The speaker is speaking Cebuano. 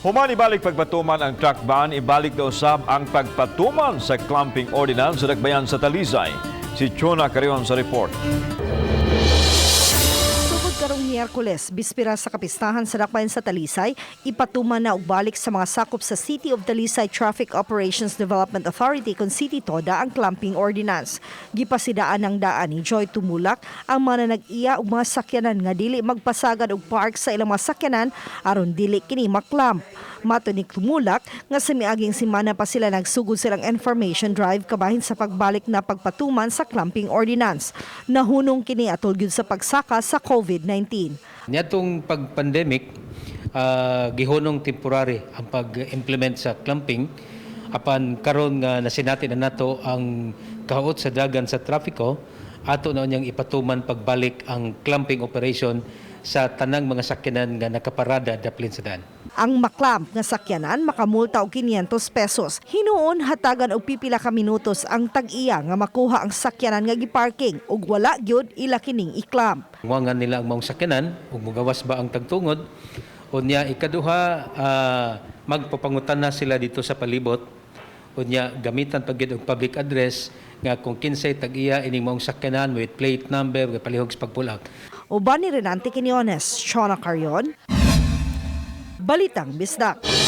Human ibalik pagpatuman ang truck ban, ibalik na usab ang pagpatuman sa clamping ordinance sa dakbayan sa Talisay. Si Chona Carion sa report. Sugod karong Miyerkules, bispira sa kapistahan sa dakbayan sa Talisay, ipatuman na og balik sa mga sakop sa City of Talisay Traffic Operations Development Authority kon City TODA ang clamping ordinance. Gipasidaan ng daan ni Joy Tumulak ang mga nag-iya og mga sakyanan nga dili magpasagad og park sa ilang mga sakyanan aron dili kini maklamp. Mato ni Tumulak nga sa miaging semana pa sila nagsugod silang information drive kabahin sa pagbalik na pagpatuman sa clamping ordinance. Nahunong kini atol gyud sa pagsaka sa COVID-19. Niadtong pag-pandemic, gihunong temporary ang pag-implement sa clamping, apan karon nga nasinati na nato ang kahuot sa dagan sa trapiko, ato na unyang ipatuman pagbalik ang clamping operation sa tanang mga sakyanan nga nakaparada daplin sa daan. Ang maklamp nga sakyanan makamulta og 500 pesos. Hinuon hatagan og pipila ka minutos ang tag-iya nga makuha ang sakyanan nga giparking ug wala gyud ila kining i-clamp. Wangan nila ang maong sakyanan ug mugawas ba ang tagtungod. Unya ikaduha, magpapangutan na sila dito sa palibot. Unya gamitan pa gyud og public address nga kung kinsay tag-iya ining maong sakyanan with plate number palihog sa pag-pull out. Uban ni Renante Quinones, Shona Carion, Balitang Bisdak.